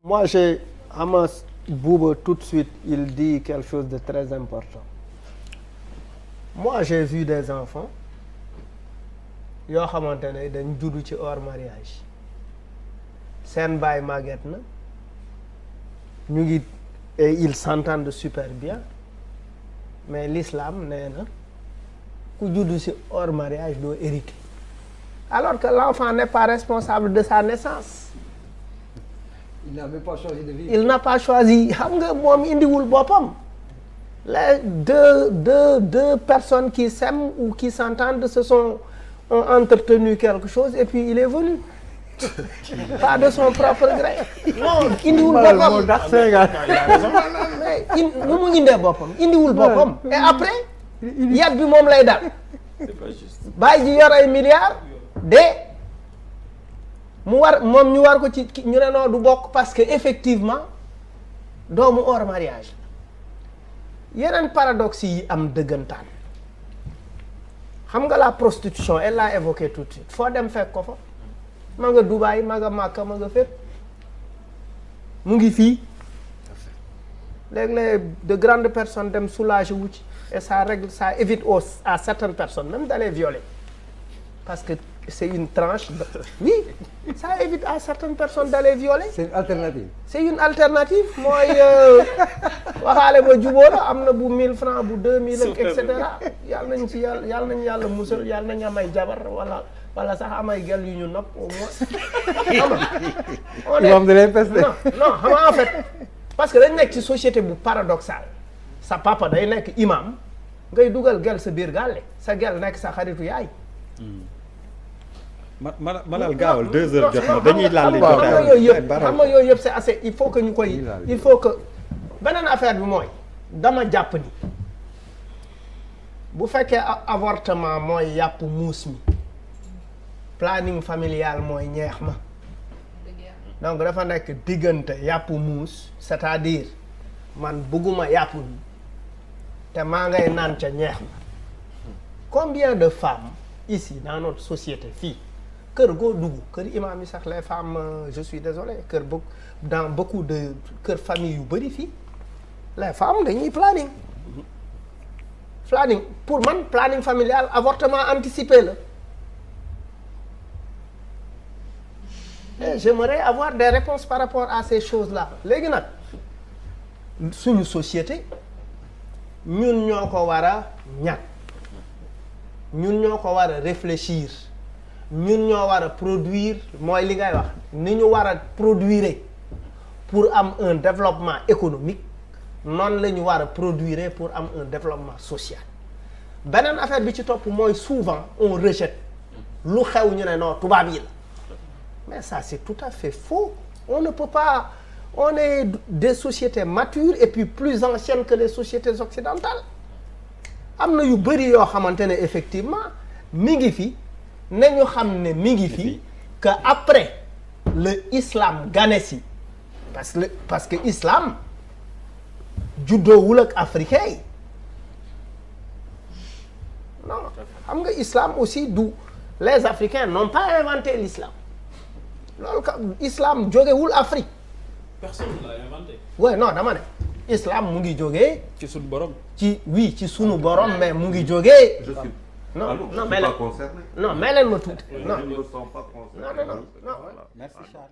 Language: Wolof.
Moi, j'ai Hamas Bouba tout de suite, il dit quelque chose de très important. Moi, j'ai vu des enfants yoo xamante ne dañ juddu ci hors mariage seen baay màgget na ñu ngi et ils s'entendent super bien mais l'islam nee na ku juddu ci hors mariage doo hériter alors que l'enfant n'est pas responsable de sa naissance. Il n'a même pas choisi de vivre. Il n'a pas choisi xam nga moom indiwul boppam. Les deux personnes qui s'aiment ou qui s'entendent ont entretenu quelque chose et puis il est venu. Pas de son propre gré. Non, indiwul boppam. Mais nu mu indee boppam indiwul boppam. Et après yat bi moom lay dal. Bàyyi ji yor ay milliards de mu war moom ñu war ko ci ñu ne non du bokk parce que effectivement doomu hors mariage. yeneen paradoxe yi am dëggantaan xam nga la prostitution elle l'a évoqué tout de suite foo dem fekk ko fa ma nga Dubaï ma nga Makka ma nga fépp mu ngi fii léeg-léeg de grandes personnes dem soulager wu ci et ça règle ça évite à certaines personnes même d'aller violer parce que c'est une tranche oui ça évite à certaines personnes d'aller violer. C'est une alternative. C'est une alternative mooy waxaale ba jubóo la am na bu 1000 francs bu 2000 ak et cetera yàlla nañ ci yàlla nañ yàlla musal yàlla nañ amay jabar wala sax amay gel yu ñu nopp au moins. on est Imam de l'impeste. non xam nga en fait parce que dañ nekk ci société bu paradoxale sa papa day nekk imam ngay dugal gel sa biir gàlle sa gel nekk sa xaritu yaay. ma daal gaawal 2 heures jot na dañuy laal li xam nga yooyu yëpp c'est assez il faut que ñu koy il faut que beneen affaire bi mooy dama jàpp ni bu fekkee avortement mooy yàpp muus mi planning familial mooy ñeex ma donc dafa nekk diggante yàpp muus c'est-à-dire man bëgguma yàpp bi te maa ngay naan ca ñeex ma combien de femmes ici dans notre société fii kër goo dugg kër imam yi sax les femmes je suis désolé kër dans beaucoup de kër famille yu bëri fii les femmes dañuy planning pour man planning familial avortement anticipé la et j'aimerais avoir des réponses par rapport à ces choses là léegi nag suñu société ñun ñoo ko war a ñàkk ñun ñoo ko war a réfléchir ñun ñoo war a produire mooy li ngay wax ni ñu war a produire pour am un développement économique noonu la ñu war a produire pour am un développement social beneen affaire bi ci topp mooy souvent on rejette lu xew ñu ne non tubaab yi la mais ça c'est tout à fait faux on ne peut pas on est des sociétés matures et puis plus anciennes que les sociétés occidentales am na yu bëri yoo xamante ne effectivement mi ngi fi nañu xam ne mi ngi fi que après le islam gane si parce que islam juddoowul ak africain yi non xam nga islam aussi du les africains n'ont pas inventé l'islam loolu ka islam jógewul Afrique. Personne ne l'a inventé. Ouais non dama ne islam mu ngi jógee. ci sunu borom. ci sunu borom mais mu ngi jógee. Non, mais non mais leen ma tuuti. Non, ils ne sont pas concernés. Non. Merci Charles.